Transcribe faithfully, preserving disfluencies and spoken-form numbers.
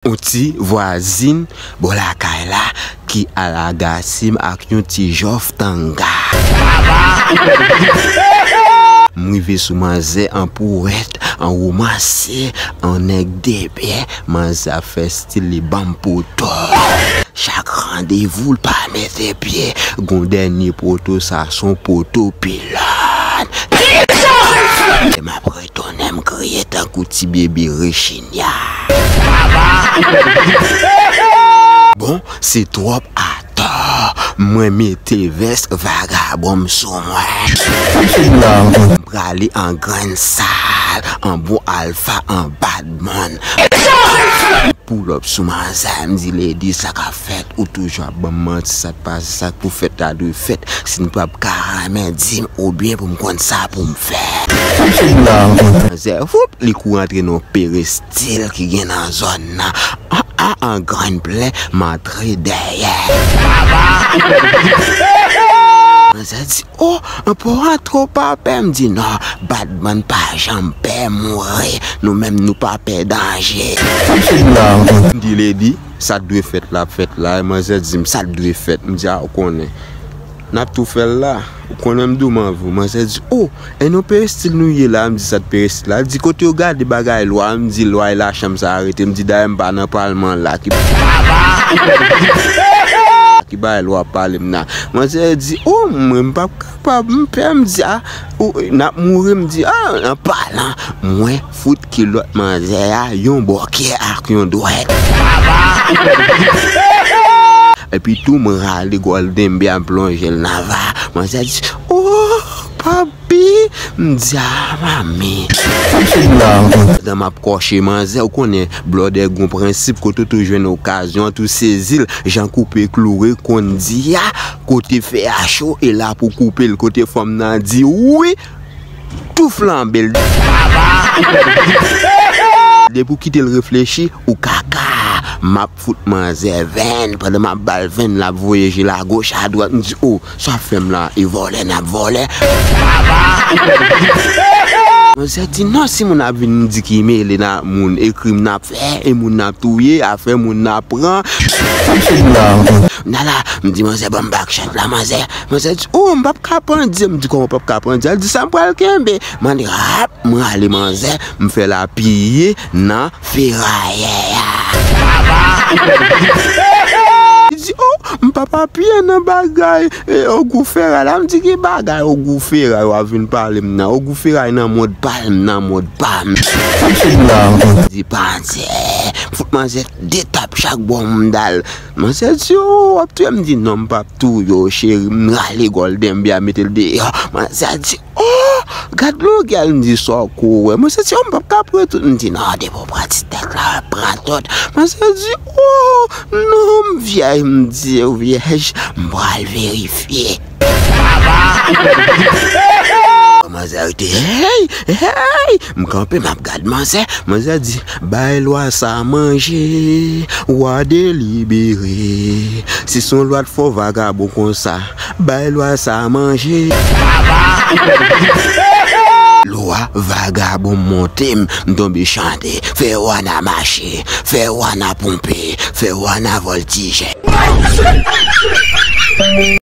Yon ti vwazin bò lakay la ki al agase m ak yon ti jòf tanga. M rive sou manzè an powèt, an womansè, an nèg debyen, manzè ap fè stil li ban m poto. Chak randevou l pa mete pye, gon dènye poto, sa se yon poto pilòn. M ap retounen, m kriye tankou ti bebe rechinya. Bon, se twòp atò. Mwen mete vès vagabon m sou mwen. M prale an grann sal, an bon alfa, an badman. Pull up sou manzè, m di, "Lady, sa k ap fèt? Ou toujou ap ban m manti, sa k pase, sa k pou fèt la dwe fèt. Si n p ap ka renmen, di m oubyen pou m konn sa pou m fè." Manzè, foup, li kouri antre nan perestil ki gen nan zòn nan. An, an, an grann plen, m antre dèyè. Manzè di, "O, an pa w antre w pa pè?" M di, "Non, badman pa janm pè mouri. Nou menm, nou pa pè danje." M di, "Lady, sa k dwe fèt la ap fèt la." Manzè di m, "Sa k dwe fèt?" M di, "A, ou konnen. N ap tou fè l la. Ou konnen m di w m anvi w." Manzè di, "O, e nan perestil nou ye la?" M di, "Sa k perestil la?" Li di, "Kote yo gade bagay lwa?" M di, "Lwa e lachanm sa arete." M di, "Dayè m pa nan palman la ki, ki bagay lwa ap pale m la." Manzè di, "O, mwen m p ap kapab, m pè." M di, "A, ou, n ap mouri." M di, "A, an palan, mwen fout kilòt manzè a yon bòkyè ak yon dwèt." Epi tou, m rale Golden Bear, m plonje l nan va. Manzè di, "O, papi." M di, "A, manmi." Pandan m ap kòche manzè, ou konnen, blòdè gon prensip, kote w tou jwenn okazyon an, tou sezi l, jan koupe kloure konn di a, kote fè a cho, e la pou koupe l, kote fanm nan di wi, tou flanbe l. Depi w kite l reflechi, ou kaka. M ap fout manzè venn, pandan m ap ba l venn, l ap voye je l agoch, adwat, m di, "O, sa w ap fè m la, e vòlè n ap vòlè." Manzè di, "Non, si moun ap vin di ki mele nan moun, e krim n ap fè, e moun n ap touye, afè moun n ap pran." Nala, m di, "Manzè, ban m backshot la, manzè." Manzè di, "O, m p ap ka pandye." M di, "Kòman w p ap ka pandye?" L di, "Sa m pral kenbe." M antre, rap, m rale manzè, m fè l apiye nan ferayè a. Li di, "O, m p ap apiye nan bagay, e, ogou feray la." M di, "Ki bagay ogou feray w ap vin pale m nan? Ogou feray nan mond pa l, m nan mond pa m." Di, "Panse." M fout manzè de tap chak bò mouda l. Manzè di, "O, w ap touye m?" M di, "Non, m p ap touye w, cheri." M rale Golden Bear, mete l deyò. Manzè di, "O, gad longè l." M di, "Sa w ko wè?" Manzè di, "O, m p ap ka pran tout." M di, "Non, depi w pran ti tèt la, w ap pran tout." Manzè di, "O, non, m vyèj." M di, "Ou vyèj? M pral verifye." Manzè rete, "Hey, hey!" M kanpe, m ap gad manzè. Manzè di, "Bay lwa sa manje, wa delibere. Si se yon lwa t fò vagabon konsa, bay lwa sa manje." Lwa vagabon monte m, m tonbe chante. Fè wana mache, fè wana ponpe, fè wana vòltije.